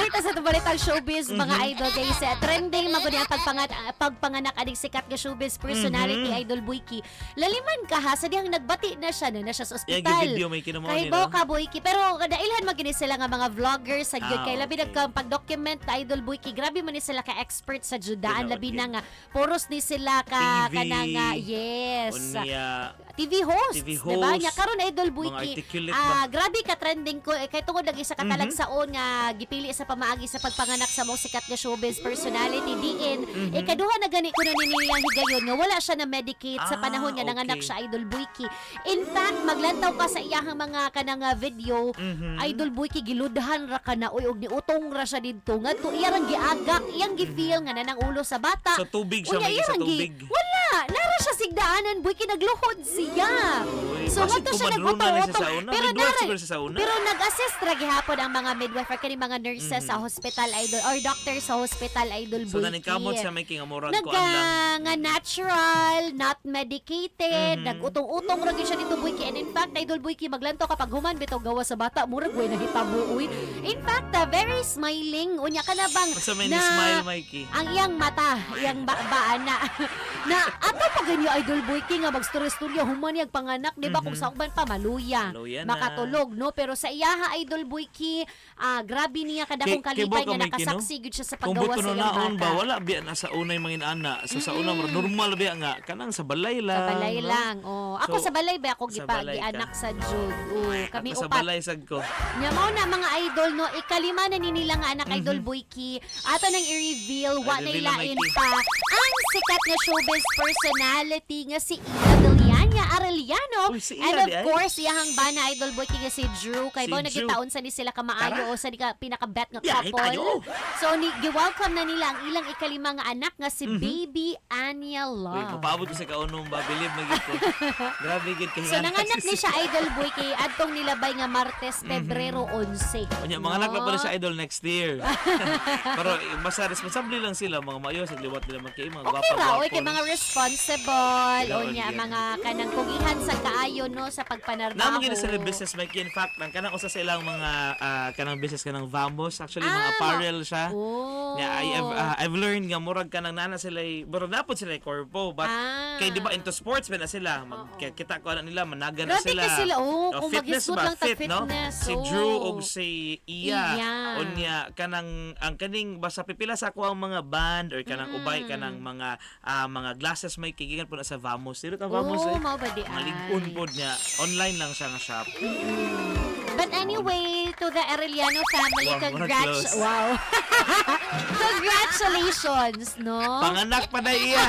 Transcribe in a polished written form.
Balik ta sa atong balitang showbiz, mga idol, kay sa trending magud ang pagpanganak aning sikat nga showbiz personality, Idol Boyki. Laliman ka ha sa dihang nagbati na siya na siya sa Iya ospital. video may kinamo Kay ni bo no. ka, Boyki, pero dailhan man gini sila nga mga vloggers sa gyud kay labi nagka pag-document, Idol Boyki, grabe man ni sila ka expert sa judaan, Tinuod labi gyud. na nga puros ni sila ka TV, kanang yes. Unya TV hosts, TV diba? host, Nya karon, Idol mga Boyki, articulate ba? Grabe ka trending ko eh, kay tungod lagi sa katalagsaon nga gipili sa pamaagi sa pagpanganak sa mong sikat nga showbiz personality diin ikaduha na gani kuno ni nilang higayon nga wala siya na medicate sa panahon nga nanganak siya, Idol Boyki. In fact, maglantaw ka sa iyahang mga kanang video, Idol Boyki, giludhan ra ka na oy, og niutong ra siya didto ngadto iya rang giagak, iyang gi-feel nga nanang ulo sa bata. Sa tubig siya Unya, may sa iyang tubig. Wala, nara siya sigdaanan, Boyki, nagluhod siya. Uy, So basig ngadto siya kumadrona ni siya nagutong-utong. sa una. Pero May duhat siguro siya sa una. Pero nag-assist ra gihapon ang mga midwife or kani mga nurses sa hospital, Idol, or doctor sa hospital, Idol So Boyki. naningkamot siya may kingamurag Nag ko lang. Nga natural, not medicated, nag-utong-utong ra gyud siya dito, Boyki. And in fact, Idol Boyki, maglantaw kapag human bitaw gawa sa bata, murag way nahitabo uy. In fact, very smiling. Unya ka na bang Basta may na ni-smile, Mikey. Ang iyang mata, iyang ba na na ato pa ganyo, Idol Boyki, nga magstorya-storya human niyang panganak, di ba? Kung sa uban pa maluya, Maluya na. Makatulog, no? Pero sa iyaha, Idol Boyki, grabe niya kadakong Kay kalipay bo ka, nga Mikey, no? nakasaksi gyud siya sa Kung paggawa buto sa no iyang naon bata. ba, wala biya na sa unay mga inana. So sa una normal biya nga kanang sa balay lang. Sa balay no? lang. Oh, ako So, sa balay ba ako sa gipa balay ka. gianak sa Jude. Oh, kami Ako sa upat. balay sad ko. Nya mao na, mga idol, no, ikalima na ni nila nga anak, Idol Boyki. Ato nang i-reveal wa Ay, na reveal na, ilain Mikey. pa ang sikat nga showbiz personality nga si Iya Villania Arellano. Uy, si Iya And of di ay. course, iyahang bana, Idol Boyki, nga si Drew kay Si mo Drew. nagitaon sa ni sila kamaayo o sa ni ka pinaka-bet nga Biyahe couple. tayo. So ni gi-welcome na nila ang ilang ikalima nga anak nga si Baby Anya Uy, Love. mapaabot ko sa kaunong ba, bilib na gid ko. Grabe gid kay So nanganak ni siya, Idol Boy, kay adtong nilabay nga Martes, Pebrero 11. Unya, mga anak na No? pala siya, Idol, next year. Pero basta responsable lang sila, mga maayo sa liwat nila magkay mga Okay gwapa ra, oy, kay gwapon. mga responsible, Tinuod unya yan. mga kanang kugihan sa kaayo, no, sa pagpanarbaho. Namo gid sila business, Mike. In fact, ang kanang usa sa ilang mga kanang business, kanang Vamos, actually mga apparel siya. Yeah, I've learned nga murag kanang nana sila, pero napod sila corpo, but kay di ba into sports ba na sila mag kita ko na nila managa na Grabe sila. kay sila, oh, Oh, kung fitness mag-isgot ba lang tag fit, no? fitness, Si oh. Drew og si Iya. Iya. Unya kanang ang kaning basta pipila sa ako ang mga band or kanang ubay kanang mga mga glasses may kigikan po na sa Vamos. Dito ang Vamos Oh, eh. mao ba di Mga ay. lig-on pod niya. Online lang siya nga shop. But anyway, to the Arellano family, Wow, murag congrats. close. Wow. Congratulations, no? Panganak pa na iya.